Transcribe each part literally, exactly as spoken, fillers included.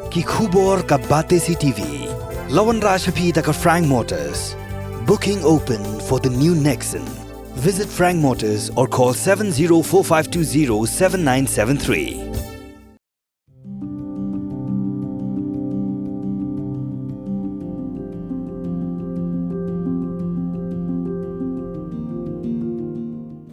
Ki khubor ka Batesi T V. La wanrah sha phi da ka Frank Motors. Booking open for the new Nexon. Visit Frank Motors or call seven zero four five two zero seven nine seven three.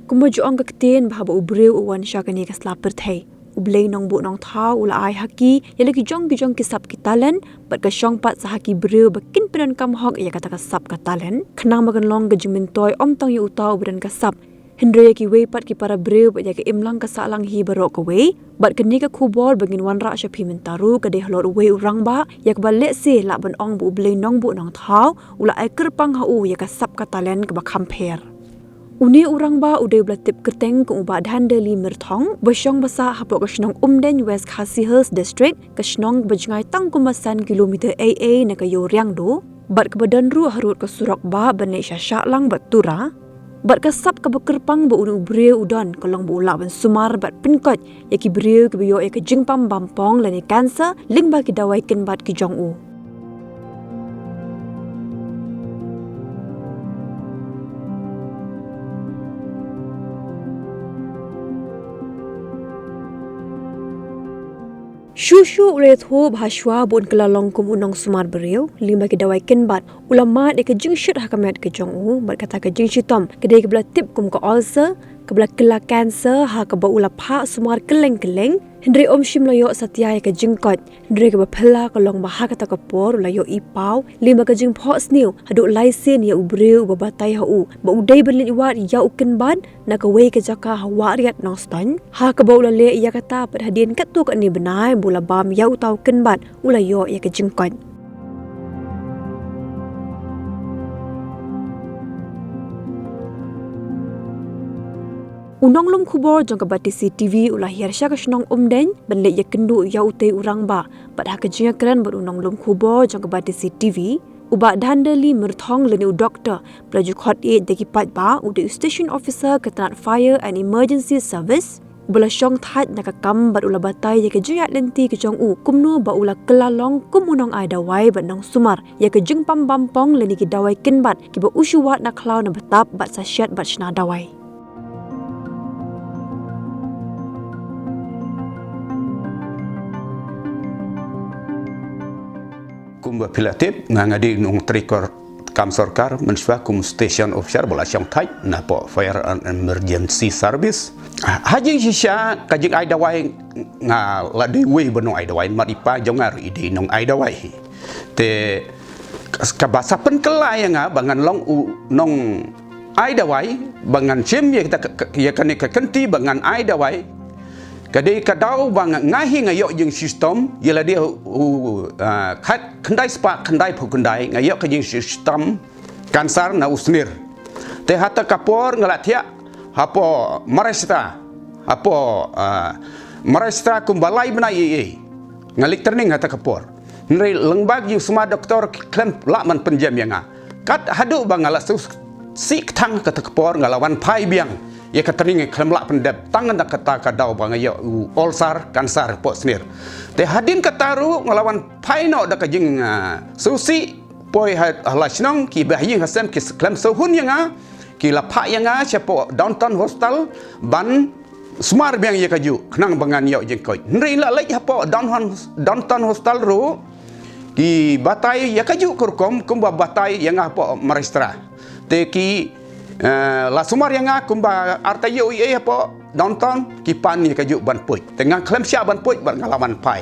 Kumba ju ong ka ktien ba haba u briew u wan sha kane ka sla pyrthei, U Blei Nongbuh Nongthaw u la ai ha ki ïa la ki jong ki jong ki sap ki talent, bad ka shong pat sa ha ki briew ba kin pyndonkam hok ïa kata ka sap ka talent, khnang ba kan long ka jingmyntoi ym tang ïa uta uba don ka sap, hynrei ïa kiwei pat ki para briew bad ïa ka imlang ka sahlang hi baroh kawei. Bad kane ka khubor ba ngin wanrah sha phi mynta ruh ka dei halor uwei u rangbah, ïa kaba lehse lah ban ong ba U Blei Nongbuh Nongthaw u la ai kyrpang ha u ïa ka sap ka talent kaba kham pher. Une u rangbah u dei uba la tip kyrteng kum u Bah Dhandeli Myrthong, ba shong ba sah hapoh ka shnong Umdeiñ, West Khasi Hills District, ka shnong ba jngai tang kumba san kilometer ei ei na ka Ïew Riangdo, bad kaba don ruh harud ka surok bah ban leit sha Shahlang bad Tura. Bad ka sap kaba kyrpang ba une u briew u don ka long ba u lah ban sumar bad pynkoit ïa ki briew kiba ïoh ïa ka jingpam bampong lane cancer lyngba ki dawai kynbat ki jong u. Shuh shuh u la ïathuh ba ha shuwa ba un kylla long kum u nongsumar briew lyngba ki dawai kynbat, u la mad ïa ka jingshit ha ka met ka jong u, bad kata ka jingshitom ka dei kaba la tip kum ka ulcer, kaba la kylla cancer, ha kaba u la phah sumar kylleng kylleng, hynrei um shym la ïoh satia ïa ka jingkoit. Hynrei kaba phylla ka long ba ha kata ka por u la ïoh i paw lyngba ka jingphohsniew haduh lai sien ïa u briew uba batai ha u ba u dei ban leit wad ïa u kynbat na kawei ka jaka ha Wahriat Nongstoiñ, ha kaba u la leh ïa kata pat hadien katto katne bnai ba u la bam ïa uta u kynbat u la ïoh ïa ka jingkoit. U nonglum khubor jong ka Batesi T V u la hiar sha ka shnong Umdeiñ ban leit ïakynduh ïa utei u rangbah, bad ha ka jingïakren bad u nonglum khubor jong ka Batesi T V, u Bah Dhandeli Myrthong lane u doktor ba la ju khot ïeit da ki paidbah, u dei u station officer ka tnat Fire and Emergency Service, uba la shong thait na ka kam bad u la batai ïa ka jingïaid lynti ka jong u kumno ba u la kylla long kum u nongai dawai bad nongsumar ïa ka jingpam bampong lane ki dawai kynbat kiba u shu wad na khlaw na btap bad sa shet bad shna dawai. Kumba phi la tip, nga nga dei u nongtrei kam sorkar, mynshuwa kum station officer ba la shong thait na poh Fire and Emergency Service. Ha, ha jingshisha ka jingai dawai nga la dei uwei ba nongai dawai, mat i pa jong nga ruh i dei nongai dawai. Te kaba sa pynkylla ïa nga ba ngan long u nongai dawai, ba ngan shim ïa kita ka, ka, ïa kane ka kynti ba ngan ai dawai. Ka dei ka daw ba nga, nga hi nga ïoh jingshitom, ïa lade u, u, ah, khat khyndai spah khyndai phew khyndai, nga ïoh ka jingshitom cancer na u snier. Te hata ka por nga la thiah hapoh Maharashtra, hapoh, ah, Maharashtra kumba lai bnai ei ei. Nga leit training hata ka por. Hynrei lyngba ki jingsumar doktor ki khlem lah ban pynjem ïa nga. Kat haduh ba nga la shu sih kthang kata ka por nga la wan phai biang ïa ka training, khlem lah pyndep tang da kata ka daw ba nga ïoh u ulcer, cancer poh snier. Te hadien kata ruh nga la wan phai noh da ka jing, ah, shu sih, poi ha, ha la shnong, kiba ha ïing ha sem ki khlem shu hun ïa nga, ki la phah ïa nga shapoh Downtown Hospital ban sumar biang ïa kajuh khnang ba ngan ïoh jingkoit. Hynrei la leit hapoh Downtown, Downtown Hospital ruh ki batai ïa kajuh ka rukom kumba batai ïa nga hapoh Maharashtra. Te ki, eh, la sumar ïa nga kumba arta ïoh ei ei hapoh Downtown, ki pan ïa kajuh ban poi. Te nga khlem shah ban poi bad nga la wan phai.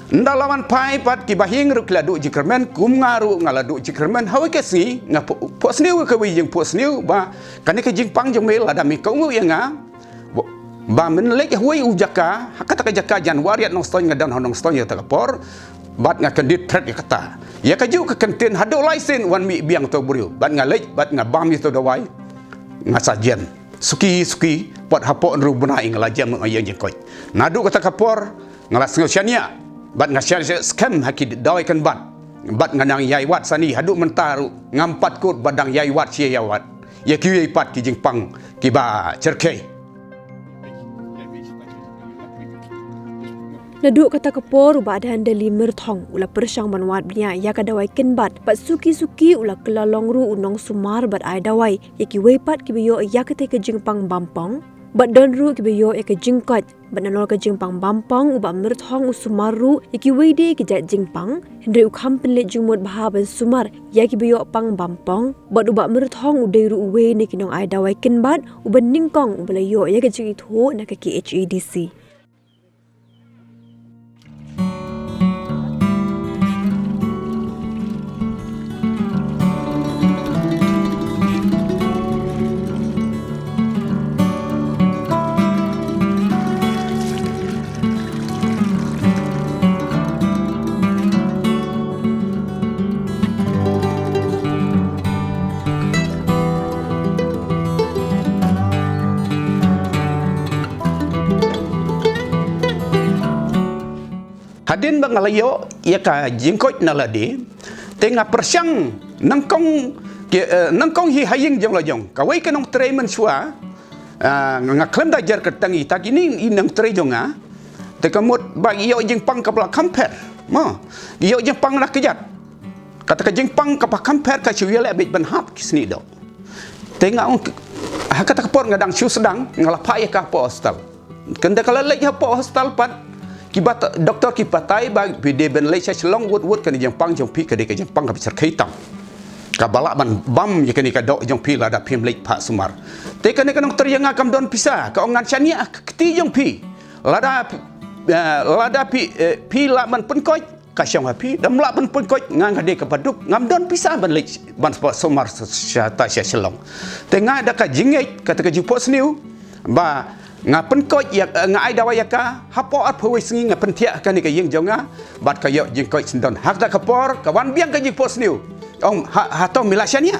Ynda la wan phai pat, kiba ha ïing ruh ki la duh jingkyrmen, kum nga ruh nga la duh jingkyrmen. Hawei ka sngi nga pho-, phohsniew kawei jingphohsniew ba kane ka jingpang jong me lada me kohnguh ïa nga, ba, ba men leit hawei u jaka, ha kata ka jaka jan Wahriat Nongstoiñ, nga don ha Nongstoiñ ïa kata ka por, bad nga kyndit thret ïa kata. Ïa kajuh ka kyntien haduh lai sien wan mih biang uto u briew, bad nga leit, bad nga bam ïa uto u dawai, nga sa jem. Suki suki, pat hapoh hynriew bnai nga la jem, nga ïoh jingkoit. Naduh kata ka por nga la sngew shaniah, bad nga shaniah skhem ha ki dawai kynbat, bad nga nang ïai wad sani, haduh mynta ruh ngam pat kut ba dang ïai wad shi ïai wad ïa kiwei pat ki jingpang kiba shyrkhei. Naduh kata ka por u Bah Dhandeli Myrthong u la pyrshang ban wad bniah ïa ka dawai kynbat, bad suki suki u la kylla long ruh u nongsumar bad ai dawai ïa kiwei pat kiba ïoh ïa katei ka jingpang bampong. Bad don ruh kiba ïoh ïa ka jingkoit, bad nalor ka jingpang bampong u Bah Myrthong u sumar ruh ïa kiwei de ki jait jingpang, hynrei u kham pynleit jingmut bha ban sumar ïa kiba ïoh pang bampong. Bad u Bah Myrthong u dei ruh uwei na ki nong ai dawai kynbat uba nyngkong uba la ïoh ïa ka jingithuh na ka K H A D C. Hadien ba nga la ïoh ïa ka jingkoit na lade, te nga pyrshang nyngkong, ki, eh, nyngkong hi ha ïing jong la jong. Kawei ka nongtrei mynshuwa, ah, nga, nga khlem da jer kyrteng ita, kine i nongtrei jong nga. Te ka mut ba ïoh jingpang kaba la kham pher. Mo, ïoh jingpang na kjat. Kata ka jingpang kaba kham pher ka shu ïaleh beit ban hap ki snieh doh. Te nga ong, ha kata ka por nga dang shu sdang, nga la phah ïa ka hapoh hostel. Kynda ka la leit hapoh hostel pat, ki ba, doktor ki batai ba phi dei ban leit sha Shillong wut wut, kane ka jingpang jong phi ka dei ka jingpang kaba shyrkhei tam. Kaba lah ban bam ïa kane ka doh jong phi lada phim leit phah sumar. Te kane ka nongtrei ïa nga kam don pisa, ka ong ngan shaniah ha ka kti jong phi. Lada, eh, lada phi, eh, phi lah ban pynkoit, ka shong ha phi, dam lah ban pynkoit, nga nga dei kaba duk, ngam don pisa ban leit ban sumar sha, sha, sha Shillong. Te nga da ka jingngeit, kata ka jingphohsniew, ba nga pynkoit ïa, eh, nga ai dawai ïa ka, hapoh arphew wei sngi nga pynthiah ha kane ka ïing jong nga, bad ka ïoh jingkoit syndon. Ha kata ka por, ka wan biang ka jingphohsniew. Ong, ha, hato me la shaniah?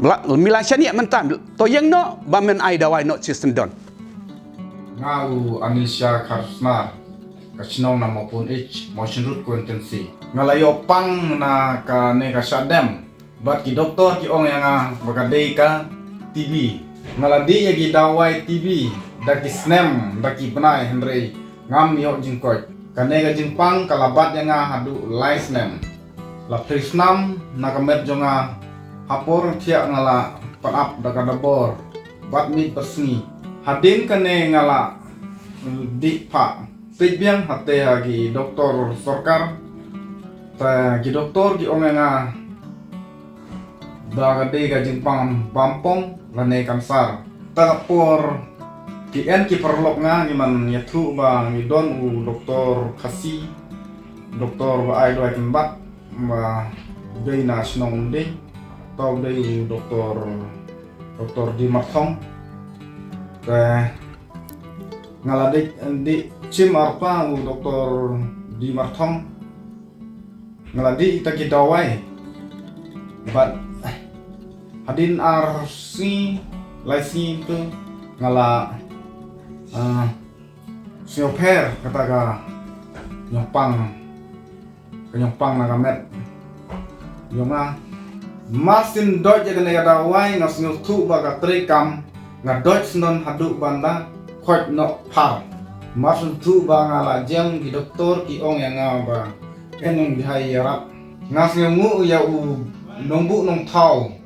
Me la, me la shaniah mynta, to ïeng noh, ba men ai dawai noh shi syndon. Nga u Anisha Kharsnar, ka shnong na Mawpun H, Mawshynrut constituency. Nga la ïoh pang na kane ka shah dem. Bad ki doktor ki ong ïa nga ba ka dei ka T B. Nga la dih ïa ki dawai T B da ki snem, da ki bnai, hynrei ngam ïoh jingkoit. Kane ka jingpang ka la bat ïa nga haduh lai snem. La trei snam na ka met jong nga, ha por thiah nga la pan ap da ka dabor bad miet bad sngi. Hadien kane nga la dih phah peit biang hangtei ha ki doktor sorkar. Te ki doktor ki ong ïa nga ba ka dei ka jingpang bampong lane kansar. Ta ka por ki en ki paralok nga, ngi man ïathuh ba ngi don u doktor Khasi, doktor ba ai dawai kynbat, ba dei na shnong Umding, ta u dei u doktor, doktor D. Marthong. Te nga la dei, dei shim arpa u doktor D. Marthong. Nga la dih ita ki dawai. Bad hadien ar sngi, lai sngi tu, nga la, ah, sngewpher kata ka ñiewpang, ka ñiewpang na ka met. Ïa nga, mar shu doit ïa kane ka dawai nga sngewthuh ba ka treikam, nga doit syndon haduh ban da khoit noh phar. Mar shu thuh ba nga la jem, ki doktor ki ong ïa nga ba en ong bihai ïarap. Nga sngewnguh ïa u nongbuh nongthaw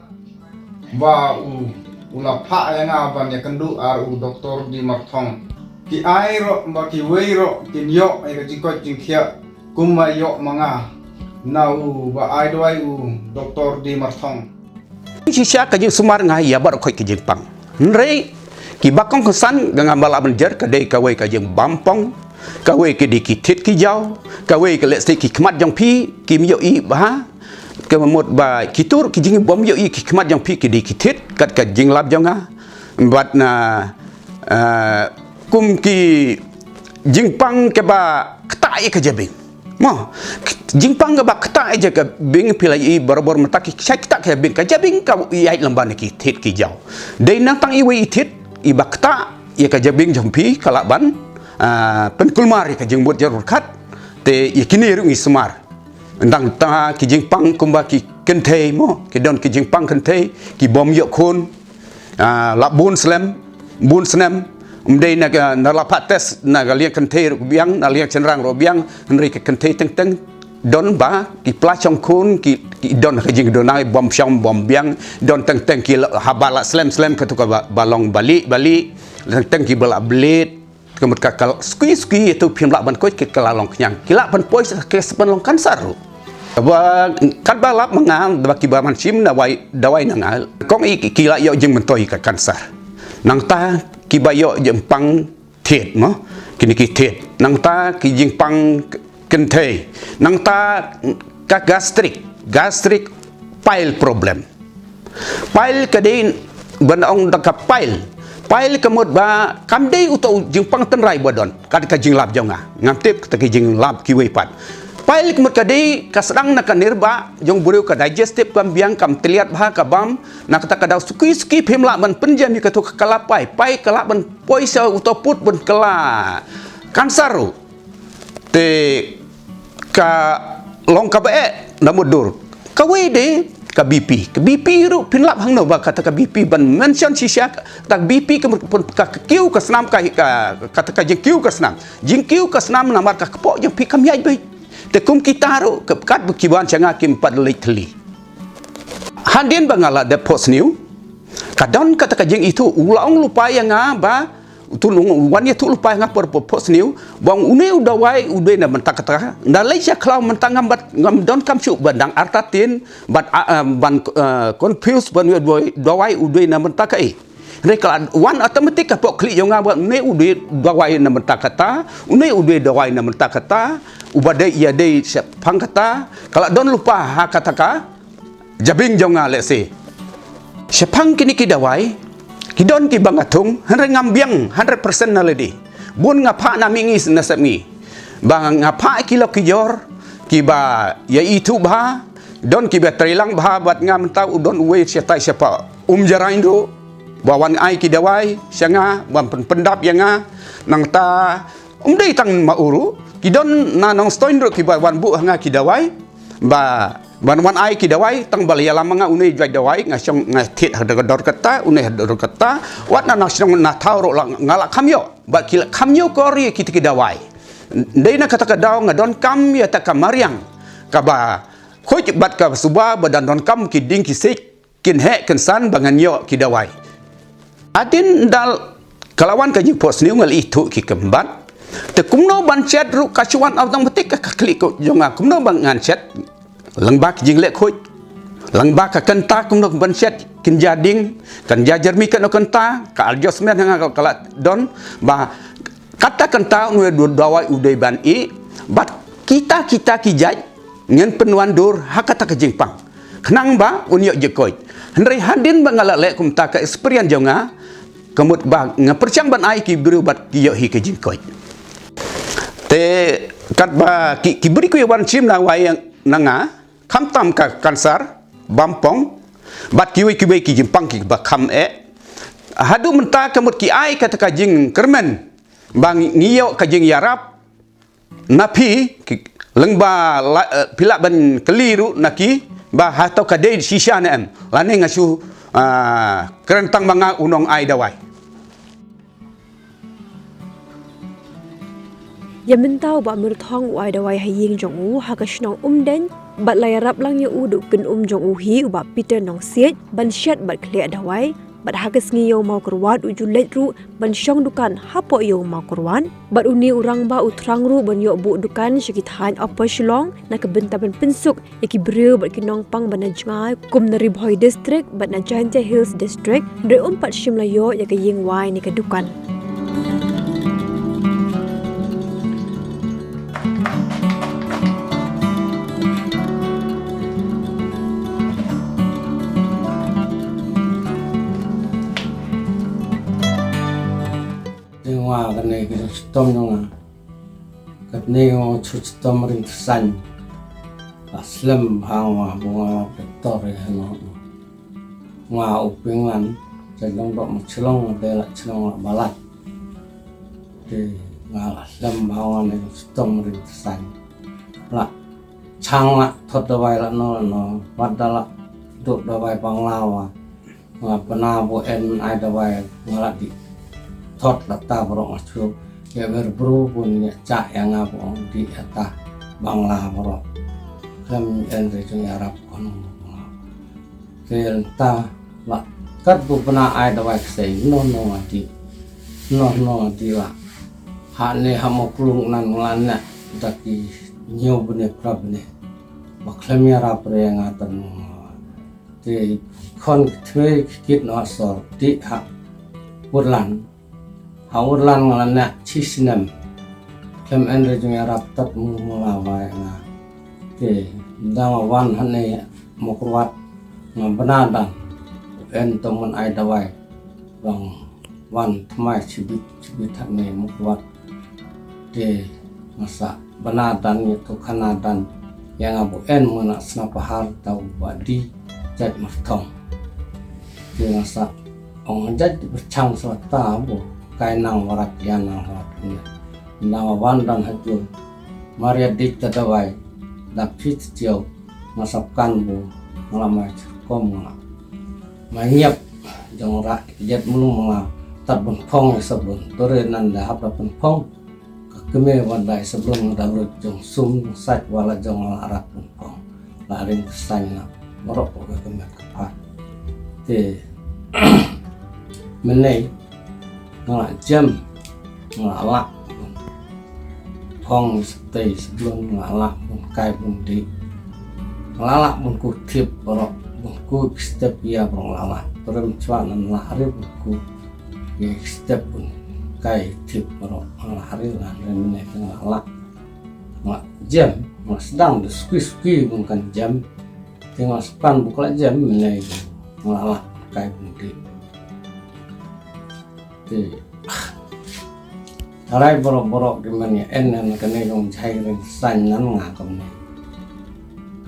ba u, u la phah ïa nga ban ïakynduh ar u doktor D. Marthong. Ki ai ruh ba kiwei ruh kin ïoh ïa ka jingkoit jingkhiah kumba ïoh ma nga na u ba ai dawai u doktor D. Marthong. Shisha ka jingsumar nga ïa baroh khoit ka jingpang. Hynrei kiba kongsan ka ngam lah ban jer, ka dei kawei ka jingbampong, kawei ka dei ki thied ki jaw, kawei ka lehse ki khmat jong phi kim ïohi bha. Ka mut ba kito ki jingbym ïohi ki khmat jong phi ki dei ki thied, kat ka jinglap jong nga. Bad na, eh, kum ki jingpang kaba ktah ïa ka jabieng. Mo, jingpang kaba ktah ïa ka jabieng phi la i barabor mynta ki shait ktah ka jabieng, ka jabieng ka ïaid lyngba na ki thied ki jaw. Dei nangta iwei i thied iba ktah ïa ka jabieng jong phi ka lah ban, ah, pynkulmar ïa ka jingmut jingpyrkhat. Te ïa kine ruh ngi sumar. Nangta ki jingpang kumba ki kynthei mo, ki don ki jingpang kynthei, kibym ïoh khun, ah, la bun slem, bun snem, Ym dei na ka, na la phah test na ka liang kynthei ruh biang, na liang shynrang ruh biang, hynrei ka kynthei teng teng don ba ki pla shong khun ki, ki don ka jingduna bymshong bymbiang, don teng teng ki la, haba la slem slem katto ka ba, ba long bali bali, teng teng ki ba la bleed, ka mut ka, ka suki suki ïa tu phim lah ban koit ki ka la long khñiang. Ki lah ban poi sa ka sa ban long kansar ruh. Ba katba lap ma nga ba ki ba man shim dawai, dawai na nga. Kong i ki, ki la ïoh jingmyntoi ka kansar. Nangta ki ba ïoh jingpang thied mo. Kine ki thied. Nangta ki jingpang kynthei. Nangta ka gastric, gastric pile problem. Pile ka dei ban ong da ka pile. Pile ka mut ba kam dei uto u jingpang tynrai ba don. Kat ka jinglap jong nga. Ngam tip kata ka jinglap kiwei pat. Pile ka mut ka dei ka sdang na ka nirbah jong briew, ka digestive kam biang, kam tylliat bha ka bam. Na kata ka daw suki suki phim lah ban pynjem ïa kato ka la pai. Pai ka lah ban poi sa uto put ban kylla kansar ruh. Te ka long kaba eh na mutdur. Kawei de ka B P. Ka B P ruh phin lap hangno ba kata ka B P ban mention shisha, kata ka B P ka mut pun ka kiew ka snam ka, ka, kata ka jingkiew ka snam. Jingkiew ka snam namar ka kpoh jong phi kam ïaid beit. Te kum kita ruh ka kat ba ki wan sha nga kim pat leit thylli. Hadien ba nga la dep phohsniew, ka don kata ka jingithuh, u la ong lypa ïa nga ba u tu nong wan ïathuh lypa ïa nga por por phohsniew, ba ong une u dawai u dei na mynta kata, da leit sha khlaw mynta ngam bad ngam donkam shuh ban dang artatien, bad, ah, ah, ban, ah, confuse ban ïa dawai, dawai u dei na mynta kaei. Hynrei ka la wan automatic ka pok khlieh jong nga ba une u dei dawai na mynta kata, une u dei dawai na mynta kata, uba dei ïa dei shaphang kata, ka la don lypa ha kata ka jabieng jong nga lehse. Shaphang kine ki dawai, ki don kiba nga thung, hynrei ngam biang hundred percent na lade. Bun nga phah na mihngi na sepngi. Ba nga phah ki lok ki jor, kiba ïa ithuh bha, don kiba treilang bha bad nga mynta u don uwei shatai shapha Umjarain ruh, ba wan ai ki dawai sha nga, ban pyn-, pyndap ïa nga, nangta ym dei tang ma u ruh, ki don na Nongstoiñ ruh kiba wan buh ha nga ki dawai, ba, ban wan ai ki dawai, tang ba la ïalam ma nga une u jait dawai, nga shong nga thied ha dor kata, une ha dor kata, wat na na shnong na thaw ruh la, nga la kham ïoh, ba ki la kham ïoh kor ïa kita ki dawai. Dei na kata ka daw nga donkam ïa ta ka mariang, kaba khuid bad ka suba ba dang donkam ki dieng ki siej, kin heh kin san ba ngan ïoh ki dawai. Hadien da ka la wan ka jingphohsniew nga la ithuh ki kembat. Te kumno ban shet ruh ka shu wan automatic ka, ka khlieh ka jong nga kumno ba ngan shet. Lyngba ki jingleh khuid. Lyngba ka kynta kumno ban shet kin ja dieng, kan ja jermi kano kynta, ka adjustment ha nga ka, ka la don ba kata kynta une u dawai u dei ban ih, bad kita kita ki jait ngin pynwandur ha kata ka jingpang. Khnang ba un ïoh jingkoit. Hynrei hadien ba nga la leh kumta ka experience jong nga, ka mut ba nga pyrshang ban ai ki briew bad ki ïoh hi ka jingkoit. Te katba ki, ki briew ki wan shim dawai na nga, khamtam ka kansar, bampong, bad kiwei kiwei ki jingpang kiba kham eh. Haduh mynta ka mut ki ai kata ka jingkyrmen ba ngi ïoh ka jingïarap na phi, ki, lyngba la, eh, phi lah ban kylli ruh na ki ba hato ka dei shisha ne em, lane nga shu, ah, kren tang ba nga u nong ai dawai. Ïa mynta u Bah Myrthong u ai dawai ha ïing jong u ha ka shnong Umdeiñ, bad la ïarap lang ïa u da u kynum jong u hi u Bah Peter Nongsiej ban shet bad khleh dawai, bad ha ka sngi ïa u Mawkyrwat u ju leit ruh ban shong dukan hapoh ïa u Mawkyrwat. Bad une u rangbah u thrang ruh ban ïoh buh dukan sha ki thaiñ Upper Shillong na ka bynta ban pynsuk ïa ki briew bad ki nongpang ba na jngai kum na Ri Bhoi District bad na Jaintia Hills District, hynrei um pat shym la ïoh ïa ka ïing wai ne ka dukan. Te nga kane ka jingshitom jong nga. Katne nga shu shitom ring tyrsan. La slem bha nga ba nga doctor ïa nga. Nga u Pinglan, jait Lyngdoh Mawshillong, nga dei la shnong la Balat. Te nga la slem bha nga ne ka shitom ring tyrsan. La chang la thot dawai la no la no, wat da la duh dawai Bangla wa. Nga pynah buh en ai dawai nga la dih. thot la ta baroh nga shu ïa wer bru bun ïa chah ïa nga ba ong dih ïa ta Bangla baroh. Khlem en re jong ïarap kon. Te ta la kat bu bna ai dawai ksei no no nga dih. No no nga dih la. Ha ne ha mo klung nan nga ne da ki ñiew bne pra bne. Ba khlem ïarap re nga tan no. Te khon ki tmei ki kit noh sor dih ha Woodland. Ha Woodland nga la neh shi snem. Khlem en re jong ïarap tat mu mu la wai nga. Te da nga wan hangne Mawkyrwat nga bna dan. En to mon ai dawai. Ba nga wan tmai shibit shibit hangne Mawkyrwat. Te nga sa bna dan ïa tu khana dan ïa nga bu en mona sna pahar ta u ba di jait marthong. Te nga sa ong jait ba chang sa ta bu kai nang warat ïa nang warat ne. Nang wan dan ha tu maria dik ta dawai da phi tiaw nga sa kan bu nga la mai chkom nga. Mai ngiap jong ra jet mulu ma nga tat bun phong ïa sablun. Tore nan da hap da bun phong. Ka kmie wan dai sablun da lut jong sum sait wala jong la arat bun phong. La ring kesan na. Baroh ko ka kmie ka pha. Te menei nga la jem nga la lak bun phong stei sablun nga la lak bun kai bun di. Nga la lak bun ku tip baroh bun ku step ïa baroh nga la lak. Terem chwa nan la hari bun ku ïa step bun kai tip baroh nga la hari la hari menei nga la lak. Nga jem nga sdang de sukui sukui bun kan jem. Te nga span bukla jem menei nga la lak kai bun di. Te Arai borok borok di man ya en nan kane jong jai ring san nan nga kam ne.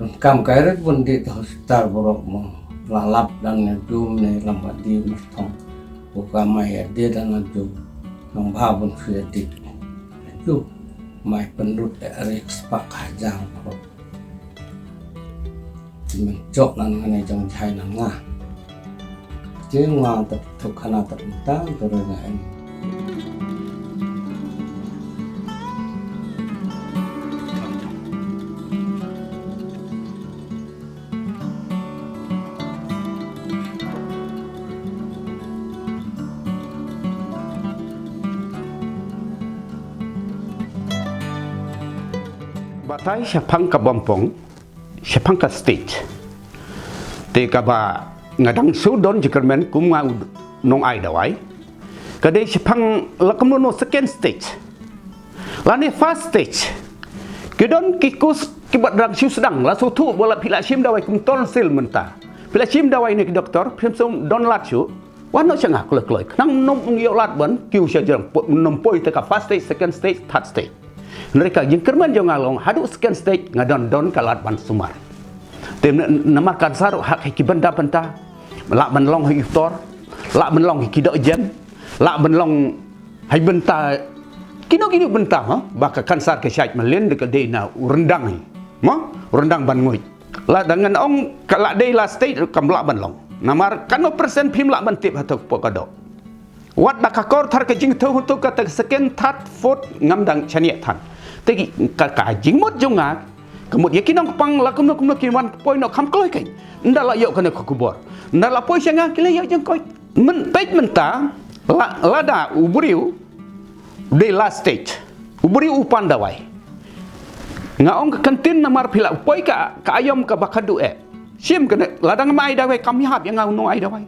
Kam kam kai rit bun di to hospital borok mo la lap dan ne dum ne lam ba di mas thong. Ko ka mai ya di dan na dum nong ba bun su ya di. Du mai pendut ya rik spak hajar borok. Ti men chok nan ngane jong jai nan nga. Ti nga tep thuk khana tep ta tu re nga en. Batai shaphang ka bompong. Shaphang ka stage. Te kaba nga dang shu don jingkyrmen kum nga u nong ai dawai. Ka dei shaphang la kumno no second stage. Lane first stage. Ki don ki kus ki ba dang shu sdang la shu thuh ba la phi la shim dawai kum tonsil mynta. Phi la shim dawai ne ki doktor, phi shu don lad shu. Wan noh sha nga kloi kloi. Khnang nym ïoh lad ban kiew sha jrong, pu-, nym poi te ka first stage, second stage, third stage. Hynrei ka jingkyrmen jong nga long haduh second stage nga don don ka lad ban sumar. Te n-, namar cancer ha ki bynta bynta, lah ban long ha ki tor, lah ban long ha ki doh jem, lah ban long ha ki bynta kino kino bynta, ha, ba ka cancer ka shait mlien de ka dei na u ryndang hi. Mo, u ryndang ban nguid. La da ngan ong ka la dei la stage kam lah ban long. Namar kano persen phim lah ban tip hato pok ka doh. Wat da ka kor thar ka jingthaw hato ka ta second, third, fourth ngam dang chaniah than. Te ki ka, ka jingmut jong nga ka mut ïa ki nongpang la kumno kumno ki wan poi noh kham kloi kein. Nda la ïoh kane ka khubor. Nda la poi sha nga ki la ïoh jingkoit. Men peit mynta la, lada u briew dei last stage. U briew u pan dawai. Nga ong ka kantin namar phi la poi ka, ka aïom ka ba ka duh eh. Shim kane lada ngam ai dawai kam ïahap ïa nga u nong ai dawai.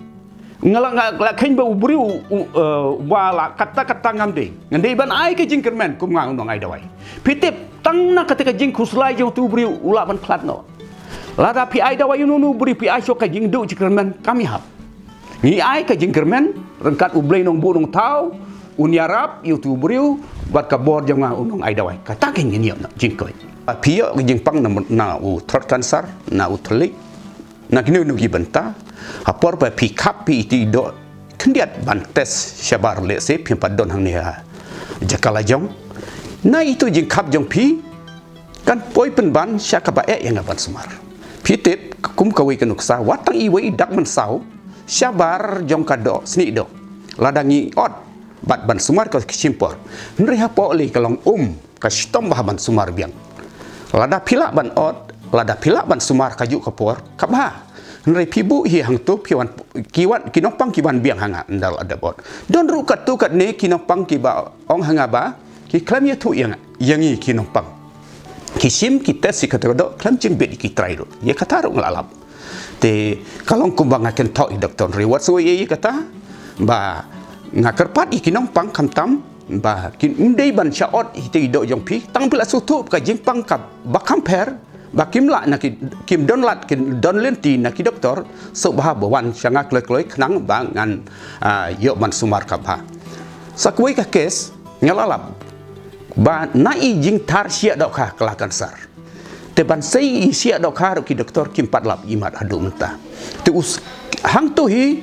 Nga la, nga la kheiñ ba u briew u, eh, ba la kata kata ngam dei. Ngan dei ban ai ka jingkyrmen kum nga u nong ai dawai. Phi tip tang na kata ka jingkhuslai jong utu u briew u lah ban khlad noh. Lada phi ai dawai ïa uno uno u briew phi ai sha u ka jingduh jingkyrmen kam ïahap. Ngi ai ka jingkyrmen ryngkat U Blei Nongbuh Nongthaw, un ïarap ïa utu u briew bad ka bor jong nga u nong ai dawai. Kata ka ngi niam na jingkoit. Phi ïoh ka jingpang na, na u throat cancer, na u thylliej, na kino kino ki bynta. Ha por ba phi khap phi iti doh khyndiat ban test shabar lehse phim pat don hangne ha jaka la jong. Na itu jingkhap jong phi kan poi pynban sha kaba eh ïa nga ban sumar. Phi tip kum kawei ka nuksa wat tang iwei i dak mynsaw shabar jong ka doh snieh doh. Lada ngi ot bad ban sumar ka shim por. Hynrei hapoh lei ka long um, ka shitom bha ban sumar biang. Lada phi lah ban ot, lada phi lah ban sumar kajuh ka por, ka bha. Hynrei phi buh hi hangto phi wan, ki wan, ki nongpang ki wan biang ha nga ynda la dep ot. Don ruh katto katne ki nongpang kiba ong ha nga ba ki khlem ïathuh ïa nga, ïa ngi ki nongpang. Ki shim ki test ïa kata ka doh khlem jingbit ïa ki trai ruh. Ïa kata ruh nga la lap. Te ka long kumba nga kynthoh ïa doktor, hynrei wat sngew ïa kata ba nga kyrpad ïa ki nongpang khamtam ba kin ym dei ban shah ot ïa ki doh jong phi, tang phi la sngewthuh ka jingpang kaba kham pher, ba kim lah na ki, kim don lad, kim don lynti na ki doktor, sngewbha ba wan sha nga kloi kloi khnang ba ngan, ah, ïoh ban sumar ka bha. Sa kawei ka kes nga la lap ba na i jingthar shiah dohkha ka la kansar. Te ban sei i shiah dohkha ruh ki doktor kim pat lap imat haduh mynta. Te us hangto hi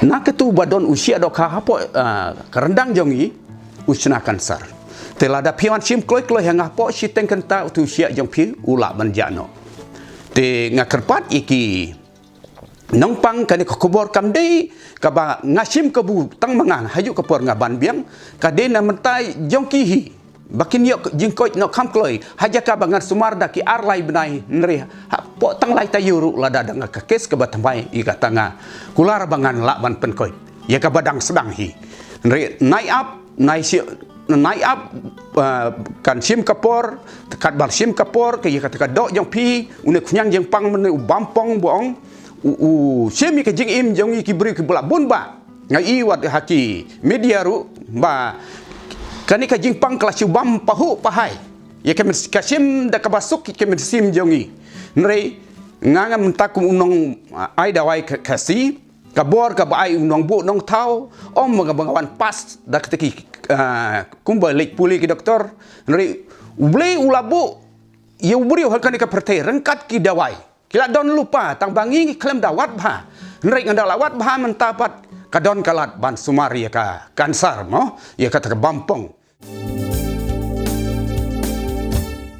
na katu ba don u shiah dohkha hapoh, ah, ka ryndang jong i u shna kansar. Te lada phi wan shim kloi kloi ha nga hapoh shiteng kynta utu u shiah jong phi u lah ban jah noh. Te nga kyrpad ïa ki nongpang, kane ka khubor kam dei kaba nga shim kabu tang ma nga, hajuh ka por nga ban biang, ka dei na bynta jong ki hi ba kin ïoh jingkoit noh kham kloi, ha jaka ba ngan sumar da ki ar lai bnai, hynrei hapoh tang lai taïew ruh la da dang ka kes kaba thymmai ïa kata nga kular ba ngan lah ban pynkoit ïa kaba dang sdang hi. Hynrei nai ap, nai shi, nai ap, ah, kan shim ka por, katba shim ka por ka ïa kata ka doh jong phi, une u khñiang jingpang mynne u Bampong ba ong u, u shim ïa ka jingim jong ngi ki briew kiba la bun bah. Nga ïohi wat ha ki media ruh ba kane ka jingpang ka la shu bam pahuh pahai. Ïa ka myn-, ka shim da kaba suk ïa ka mynsiem jong ngi. Hynrei nga, nga mynta kum u nong, ah, ai dawai Kha-, Khasi, ka bor kaba ai u nongbuh nongthaw, ym ba nga, ba nga wan pass da kata ki, ah, kumba leit pule ki doktor. Hynrei U Blei u la buh ïa u briew ha kane ka pyrthei ryngkat ki dawai. Ki la don lypa, tang ba ngi khlem da wad bha. Hynrei nga da la wad bha mynta pat ka don ka lad ban sumar ïa ka kansar mo, ïa kata ka Bampong.